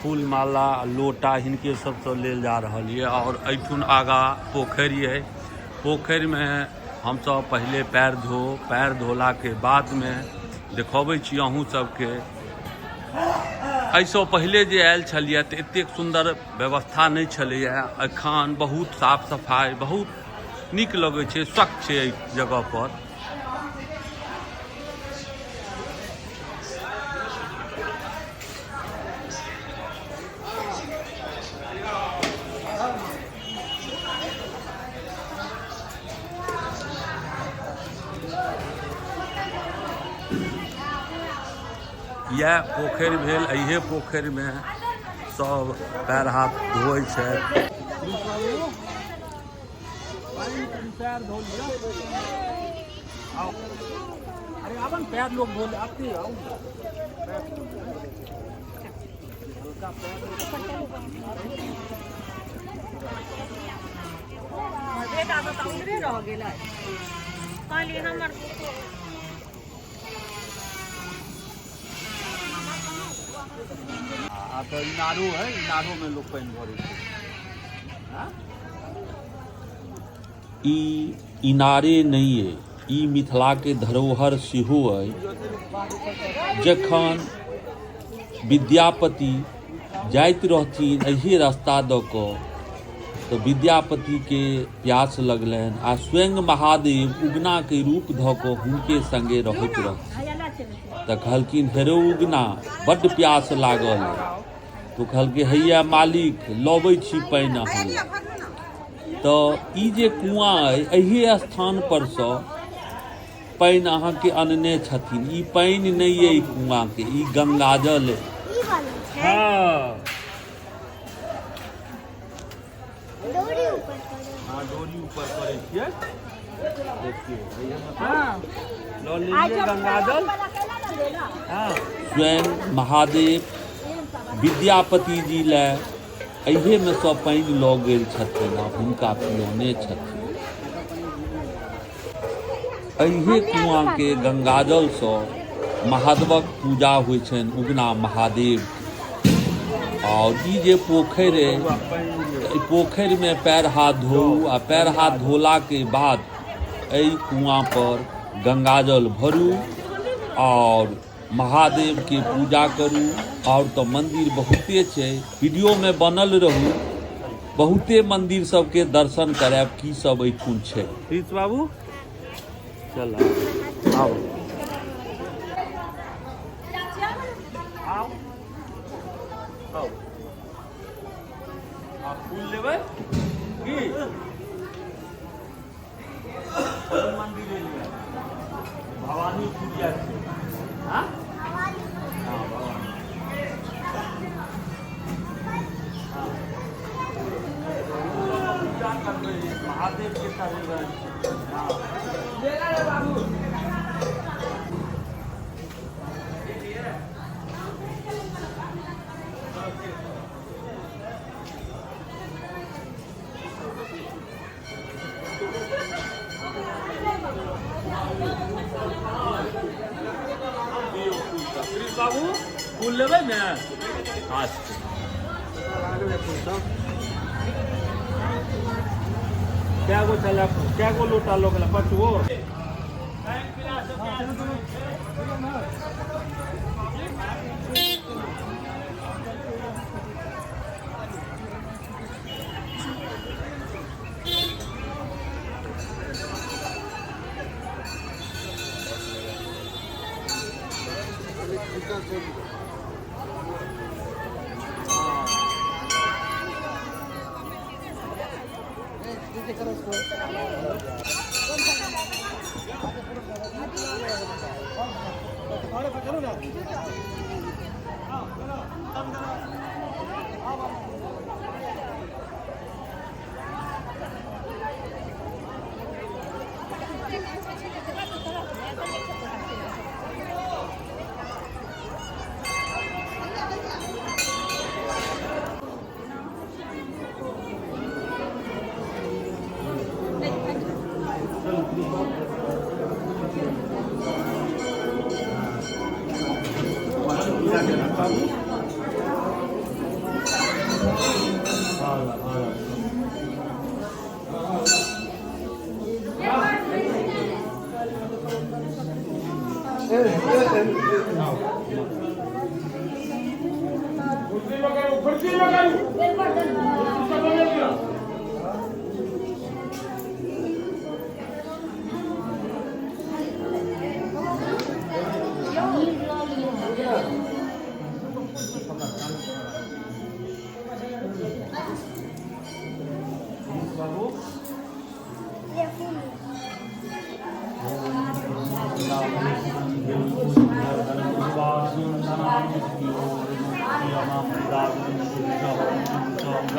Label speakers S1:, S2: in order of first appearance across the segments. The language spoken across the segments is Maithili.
S1: फूल माला लोटा हिनके सबसँ लेल जा रहल यऽ आओर एहिठुन आगाँ पोखरि यऽ। पोखरिमे हमसब पहिले पैर धो, पैर धोलाके बादमे देखबै छी अहूँ सबके। एहिसँ पहिले जे आयल छलियै तऽ एतेक सुन्दर व्यवस्था नहि छलैए। एखन बहुत साफ सफाइ, बहुत नीक लगै छै, स्वच्छ छै एहि जगहपर। इएह पोखरि भेल। एहिए पोखरिमे सब पैर हाथ धोइ छथि। पैर धो लिअ। आउ, अरे आब ने, पैर लोग धो ले आते। आउ, हल्का पैर।
S2: बेटा सब तऽ उधरे रह गेलै, कहली हमर।
S1: आ तऽ इनारो है, इनारो में लोग पानि भरै छै। ई इनारे नहि अइ, ई मिथिलाके धरोहर सेहो अइ। जखन विद्यापति जाइत रहथिन एहि रास्ता दऽ कऽ, तऽ विद्यापतिके प्यास लगलनि आ स्वयं महादेव उगनाके रूप धऽ कऽ हुनके सङ्गे रहैत रहथिन। तऽ कहलखिन, हे रौ उगना, बड्ड प्यास लागल अइ। तऽ ओ कहलकै, हैया मालिक, लबै छी पानि अहाँ लए। तऽ ई जे कुआँ अइ, एहि स्थान परसँ पानि अहाँके अनने छथिन। ई पानि नहि अइ कुआँके, ई गंगाजल अइ। हँ, डोरी ऊपर करै छियै। देखियौ, लऽ लेलियै गंगाजल। हँ, स्वयं महादेव विद्यापति जी लए एहिमे सँ पानि लऽ गेल छथिन आ हुनका पियौने छथिन। एहि कुआँके गंगाजलसँ महादेवक पूजा होइ छनि, उगना महादेव। आओर ई जे पोखरि अइ, एहि पोखरिमे पैर हाथ धोउ आ पैर हाथ धोलाके बाद एहि कुआँपर गंगाजल भरू आओर महादेवके पूजा करू। आओर तऽ मन्दिर बहुते छै। वीडियोमे बनल रहू, बहुते मन्दिर सबके दर्शन करायब, की सब एहिठुन छै। प्रीत बाबू, चल आउ, आउ, आउ। आ फूल लेबै की? मन्दिर एलियै, भवानी पूजा छै। हाँ हाँ, भवानी। पूजा करबै, महादेवके चढ़ेबै। हाँ। बाबू, फूल लेबै ने? अच्छा, कै गो छलै? कै गो लोटा लऽ गेलै? 5 गो।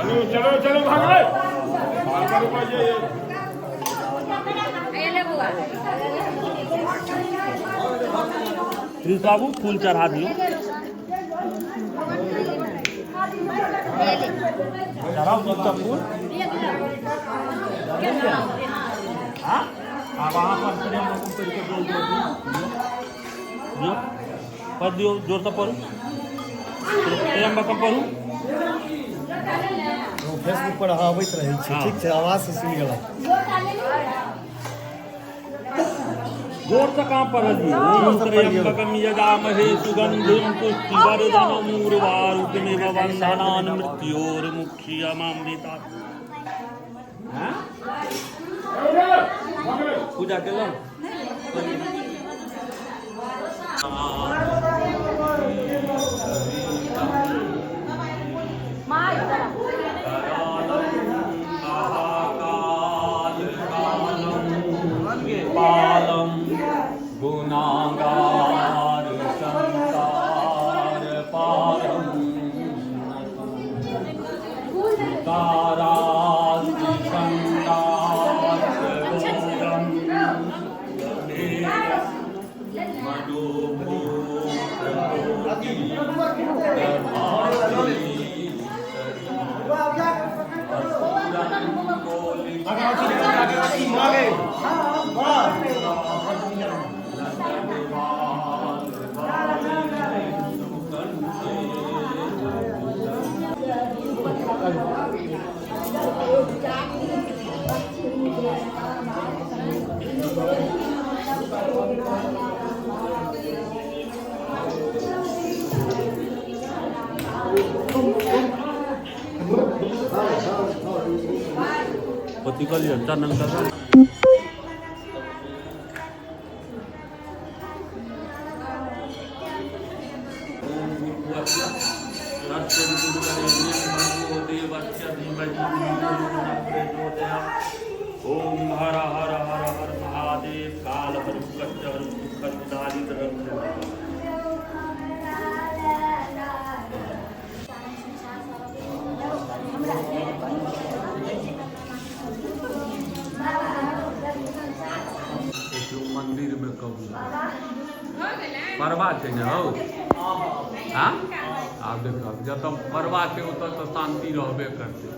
S3: चलो चलो चलो भाग रे।
S1: प्रिंस बाबू फूल चढ़ा दियो, चढ़ाओ सबका फूल। हाँ आप वहाँ पर प्रेम हुकुम करके बोल दो, दियो पढ़ दियो, जोर से पढ़ू, प्रेम हुकुम पढ़ू।
S4: फेसबुक पर अहाँ अबैत रहै छी, ठीक छै, आवाज से सुनि गेलहुँ।
S1: जोर से कहाँ पढ़लियै? ओम त्र्यंबकं यजामहे सुगंधिं पुष्टिवर्धनम् उर्वारुकमिव बन्धनान् मृत्योर्मुक्षीयमामृतात्। हाँ? पूजा केलहुँ? पालम गुणागार संसार पारम तारास्ति संगार कथी कहलियै? चंदन कर। ओम हर हर हर हर महादेव काल हरु कष्ट हरु दुख हरु दारिद्र हरु। मंदिर में कबू परबा छै ने हौ? हाँ आब देखब जतऽ परबा छै ओतऽ तऽ शान्ति रहबे करतै।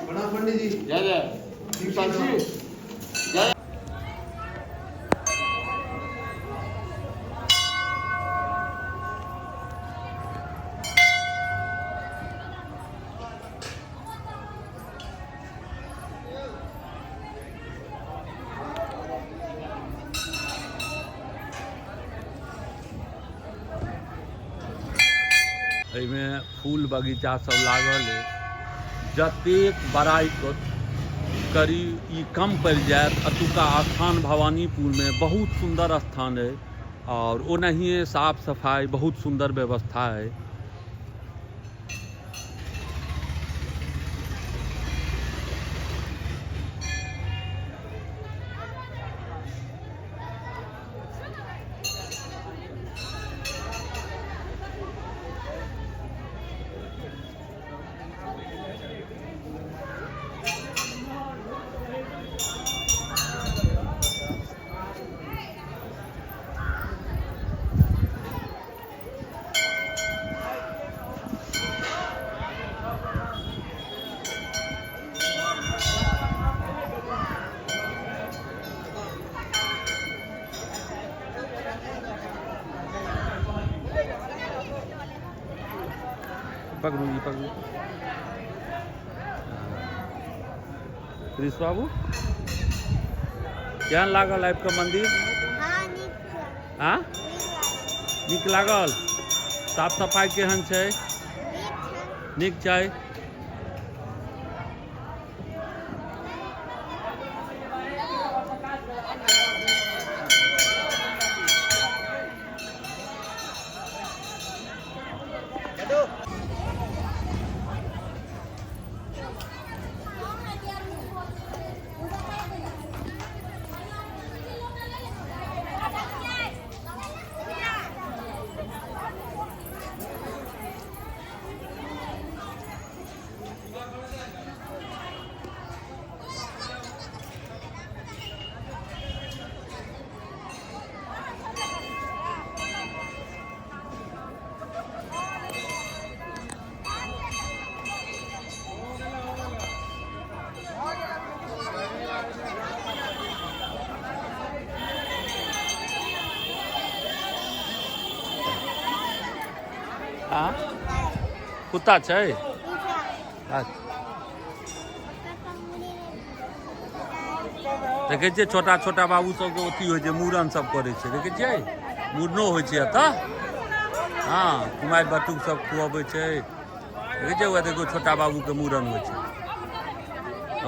S4: प्रणाम पंडित जी।
S3: जय जय।
S4: ठीक छी?
S1: एहिमे फूल बगीचा सब लागल है। जतेक बड़ाई करी ई कम पड़ि जायत। एतुका स्थान भवानीपुरमे बहुत सुन्दर स्थान है और ओनाहिए साफ सफाई बहुत सुन्दर व्यवस्था है। पकड़ू ई पकड़ू। प्रिंस बाबू केहन लागल आबि कऽ मंदिर? हाँ, नीक लागल। साफ सफाइ केहन छै? नीक छै। आ कुत्ता छै? देखै छियै छोटा छोटा बाबू सबके अथी होइ छै, मूड़न सब करै छै। देखै छियै मूड़नो होइ छै एतऽ। हँ, कुमारि बटुक सब खुअबै छै। देखै छियै, वएह देखियौ छोटा बाबूके मूड़न होइ छै।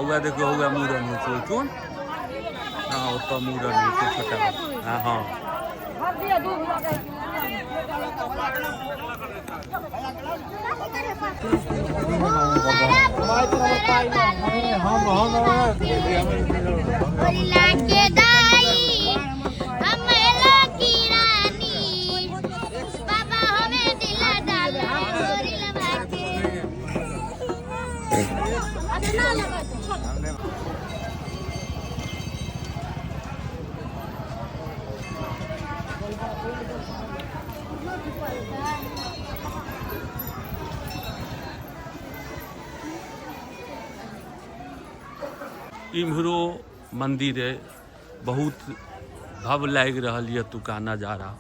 S1: वएह देखियौ, वएह मूड़न होइ छै ओहिठुन। हँ, ओतऽ मूड़न होइ छै छोटा बाबू। हँ हँ। इम्हरो मंदिर है, बहुत भव्य लागि रहल यऽ एतुका नजारा।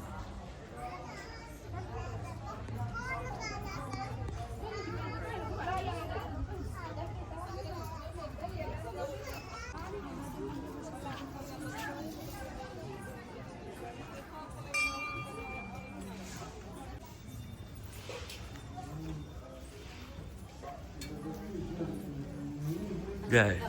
S1: जय।